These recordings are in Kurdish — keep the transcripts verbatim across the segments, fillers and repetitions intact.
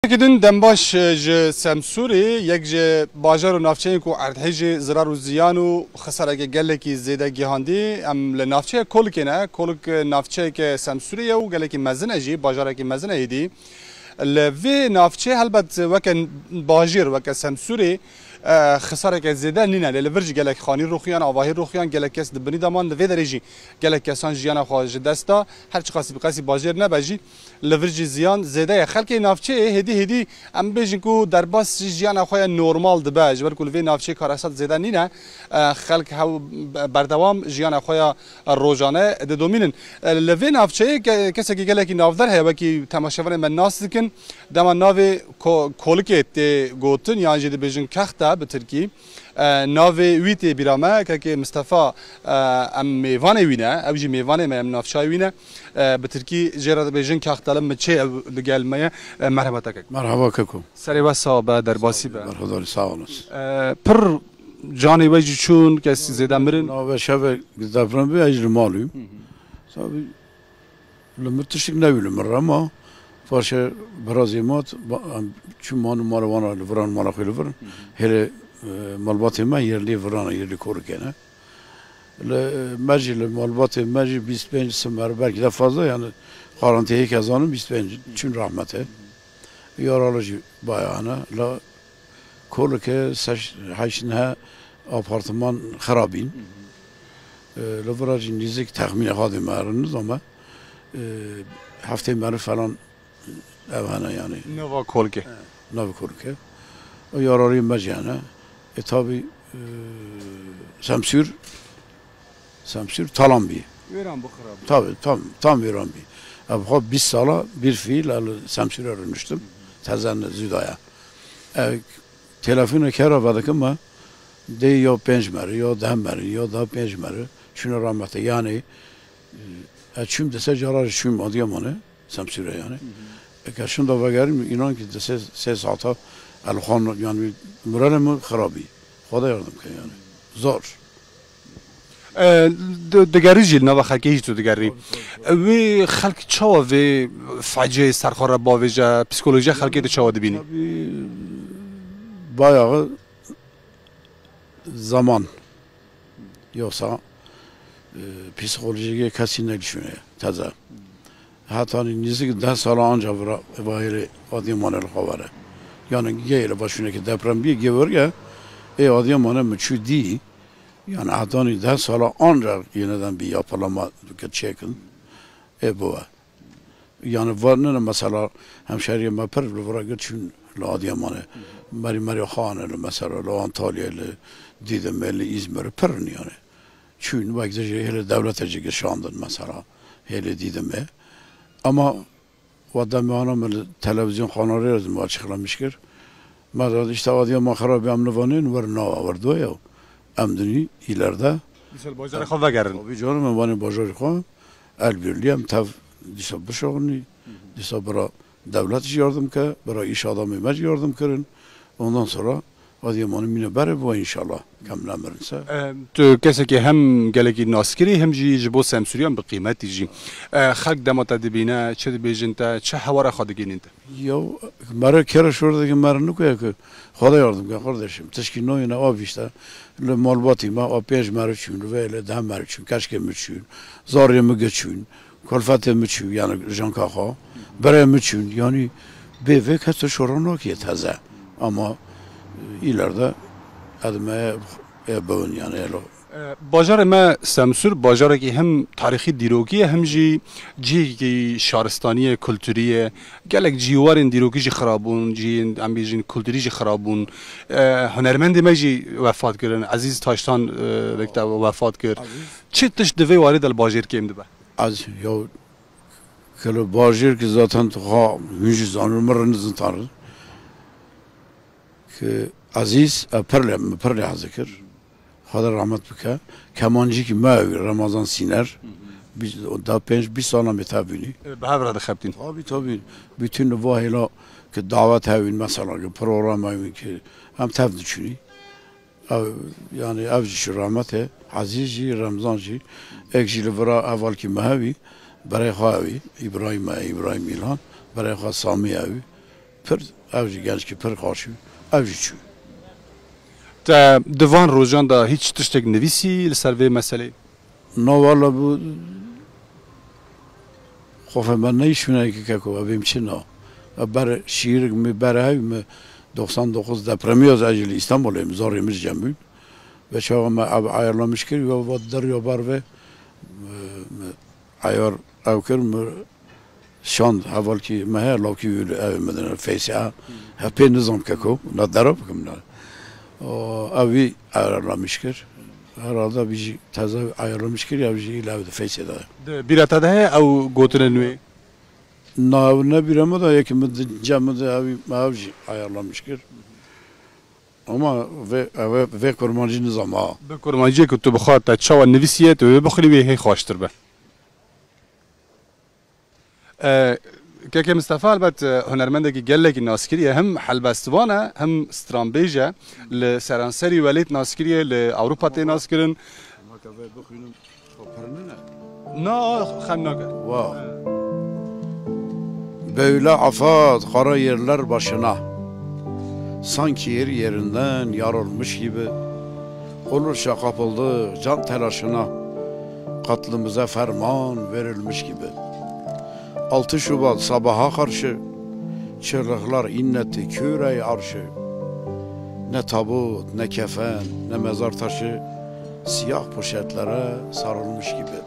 Gidin dembaş ji Semsûrê, yek ji bajar û navçeyên ku erdhejê zirar û ziyan û xisareke gelekî zêde gihandî. Em li navçeya Kolikê ne. Kolik navçeyeke Semsûrê ye û gelekî mezin e jî, bajarekî mezin e êdî. Li vê navçeyê helbet weke bajêr, weke Semsûrê, e, xisareke zêde nîne. Lê li vir jî gelek xanî rûxiyan, avahî rûxiyan, gelek kes di binî de man. Li vê derê jî gelek kesan jiyana xwe ji dest da. Her çiqasî bi qasî bajêr nebe jî, li vir jî ziyan zêde ye. Xelkê navçeyê hêdî hêdî, em bêjin ku derbas jiyana xwe ya normal dibe, ji ber ku li vê navçeyê karesat zêde nîne. E, xelk hew berdewam jiyana xwe ya rojane didomînin. E, li vê navçeyê ke-, kesekî gelekî navdar heye, wekî temaşevanên me nas dikin. Dema navê Ko-, Kolikê tê gotin, yan jî dibêjin Kexte bi tirkî. E, navê wî tê bîra me, kekê Mistefa, e, em mêvanê wî ne, ew jî mêvanê me, em navçayê wî ne. E, bi tirkî jê re dibêjin Kexte, li Miçê ew li gel me ye. E, merheba te kek. Merhaba keko. Serê we sax be, derbasî be. Berxwedarî, sağ olasın. E, pir canê we jî çûn, kes zêde mirin. Navê şevê deprem bû, ez li mal im. Tabii, li min tiştik nebî li min re ma. Paşê birazê mat, ba-, em çûn man û mala wana li viran, mala xwe li vir. Hêlê, e, malbatê me yerlî viran e, yerlî Korikê ne. Li, me jî li malbatê me jî bîst pênc simer, belkî de fazla, yani, xwarantê yek ez zanim bîst pênc, çûn rahmetê. Yaralı jî bayağı ne. La Kolikê seş-, heşt neh apartman xirabîn. E, li vira jî nîzik texmînê xadê me re nizame. E, heftê meriv falan ev hene yani. Nava Kolikê. Nava Kolikê. O yararî me jî hene. E, tabi, e, Semsûr, Semsûr talan bî. Wêran bû, xirab bû. Tabi, tam, tam wêran bî. Ev xwe bîst sala bir fiil li Semsûrê rûniştim. Teze ne zû daye. E, telefona kera vedikim me, dê ya pênc meriv, ya deh meriv, ya deh pênc meriv, çûne rahmetê. Yani, e, ez çûm dise cara jî çûm Adıyamanê, Semsûrê yani. Eke şinda vegerim, inan ki di sê, sê saata elxan, yani, moralê min xirabî. Xweda yardım ke yani. Zor. E, di-, digerî jî li nava xelkê jî tu digerî. E, wê xelk çawa vê faciyê ser xwe re bavêje, psîkolojiya xelkê tu çawa dibînî? Tabii, bayağı zaman. Yoksa, e, psikolojik kesî ne düşünüyor teze. Hetanî nêzîk deh sala anca vira vayêrê Adıyamanê li xwe vere. Yani gê li başûnekî deprem bî, gê werge, ê Adıyamanê min çû dî, yani hetanî deh sala anca yeniden bir yapılama dike çekin. Ê bu ve. Yani var ne mesela hemşeriye me pir li vira gir çûn li Adıyamanê. Meri meri xane li mesela li Antalya, li Didimê, li İzmir pir yani. Çûn, wek dijî hêlê dewlete jî gişandin mesela, hêlê Dîdimê. Ama wa demê ana min li televîzyon kanalê re me açıklamış kir. Me de işte Adıyaman xirabî, em nivanên wer nawa, wer doya. Em dinî ileride. Dîsa li bajarê xwe vegerin. Tabii canım, em vanê bajarê xwe. El birliği em tev dîsa bişaxinî. Dîsa bira dewlet jî yardım ke, bira iş adamê me jî yardım kirin. Ondan sonra Adıyaman'ın mine bere bu inşallah. Kem nemirin se. E, tu kesekî hem gelekî naskirî hem jî ji bo Semsûriyan bi qîmetî jî. E, xelk dema te dibîne, çi dibêjin te, çi hewara xwe digihînin te? Ya, mere kere şor dike, mere nikoye ki, Xweda yardım ke kardeşim. Tişkî noyine av işte. Li malbatî me, a pênc meriv çûn, vê li deh meriv çûn, keşkê min çûn, zarê min gi çûn. Kolfetê min çû, yani janka xwe. Berê min çûn, yani bê vê kes tu şora nakê teze. Ama, e, ileride edmeye e, bibin, yani elo. E, bajarê me Semsûr, bajarekî hem tarîxî dîrokî ye, hem jî cihekî şaristanî ye, kulturî ye. Gelek cîwarên dîrokî jî xirab bûn, cihên, em bêjin, kulturî jî xirab bûn. E, hunermendê me jî wefat kirin. Ezîz Taştan, e, wek te wefat kir. Çi tişt di vê warî de li bajêr kêm dibe? Ez ya Kelo bajêr ki zaten tu xwe hûn jî zanin, min re nizin tanir. Ki Ezîz, e, pir lê, min pir lê hez dikir. Xweda rahmet bike. Kemancîkî me ew Ramazan Sîner. Bîst, da pênc, bîst sala me tev bînî. E, bi hev re dixebitîn. Tabii, tabii. Bütün va hêla ki davet hewîn, mesela ki program hewîn ki em tev diçûnî. Ev, yani ev jî şu rahmetê, Ezîz jî, Remzan jî, ek jî li vira hevalkî me hewî, berê xwe hewî, Îbrahîm me, Îbrahîm Îlhan, berê xwe Samî hewî. Pir, ev jî gençkî pir xweş bû, ev jî çû. Te di van rojan de hîç tiştek nivîsî li ser vê meselê? Na wala bû, xofê me neyşûnekî keko, evê min çi na. Ev ber şîîrik min ber hev min doxsan dokuz depremî ya ez jî li Îstanbulê min, zarê min ji cem bûn. Ve çawa me ev ayarlamiş kir, ya va der ya ber ve, e, ayar ew kir, min şand, hevalkî me heye, lawkî wî li ev min din, Feyse. He pê nizam keko, na dera bikim na. O, ev wî ayarlamiş kir. Herhalde bir jî teze ayarlamiş kir, ya bir jî île ev di Feyse de. Di bîra te de heye ew gotine nû yê? Na, ew ne bîra min de, yekî min di, cem min de ev, ev jî ayarlamiş kir. Ama vê, ev, vê kurmancî nizam ha. Bi kurmanciyê ku tu bi xwe te çawa nivîsiye, tu wê bixwînî wê hê xweştir be. E, Kekê Mistefa, helbet, e, hunermendekî gelekî naskirî ye. Hem helbestvan e, hem stranbêj e. Li seranserî welêt naskirî ye, li Ewropa tê naskirin. Hema ke vê bixwînim, xwe pir nine? Na, xem nake. Wa. Böyle afat kara yerler başına. Sanki yer yerinden yarılmış gibi. Olursa kapıldık can telaşına. Katlımıza ferman verilmiş gibi. Altı Şubat sabaha karşı çığlıklar inletti küreyi arşı. Ne tabut, ne kefen, ne mezar taşı siyah poşetlere sarılmış gibi.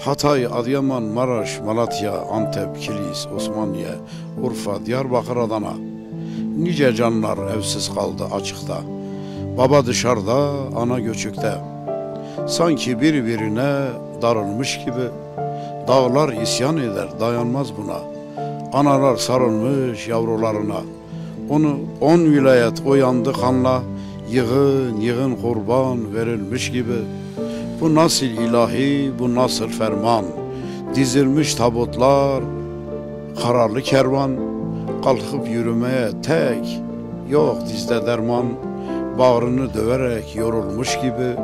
Hatay, Adıyaman, Maraş, Malatya, Antep, Kilis, Osmaniye, Urfa, Diyarbakır, Adana. Nice canlar evsiz kaldı açıkta. Baba dışarıda, ana göçükte. Sanki birbirine darılmış gibi. Dağlar isyan eder, dayanmaz buna. Analar sarılmış yavrularına. Onu on vilayet o yandı kanla, yığın yığın kurban verilmiş gibi. Bu nasıl ilahi, bu nasıl ferman? Dizilmiş tabutlar, kararlı kervan, kalkıp yürümeye tek, yok dizde derman, bağrını döverek yorulmuş gibi.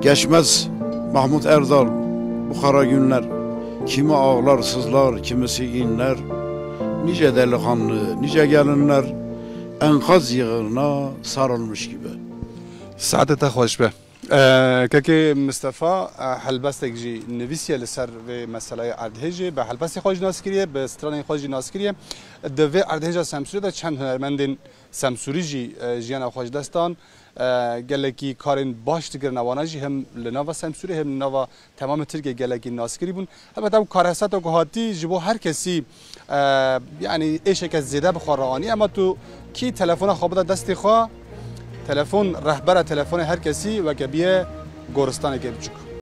Geçmez Mahmut Erdal bu kara günler, kimi ağlar sızlar, kimisi inler, nice delikanlı, nice gelinler enkaz yığınına sarılmış gibi. Saetê te xweş be. E, Kekê Mistefa, e, helbestek jî nivîsiye li ser vê meseleyê erdhêjê, bi helbestê xwe jî nas kiriye, bi stranên xwe jî nas kiriye. Di vê erdhêja Semsûrê de çend hunermendên Semsûrî jî, e, jiyana xwe ji dest dan. E, gelekî karên baş dikirine, wana jî hem li nava Semsûrê hem li nava temamê Tirkiyê gelekî naskirî bûn. Helbet ew karhesata ku hatî ji bo her kesî, e, yanî êşeke zêde bi xwe re anî. Ema tu kî telefona xwe bide destê xwe, telefon rehbera telefonê her kesî weke biye goristaneke biçûk.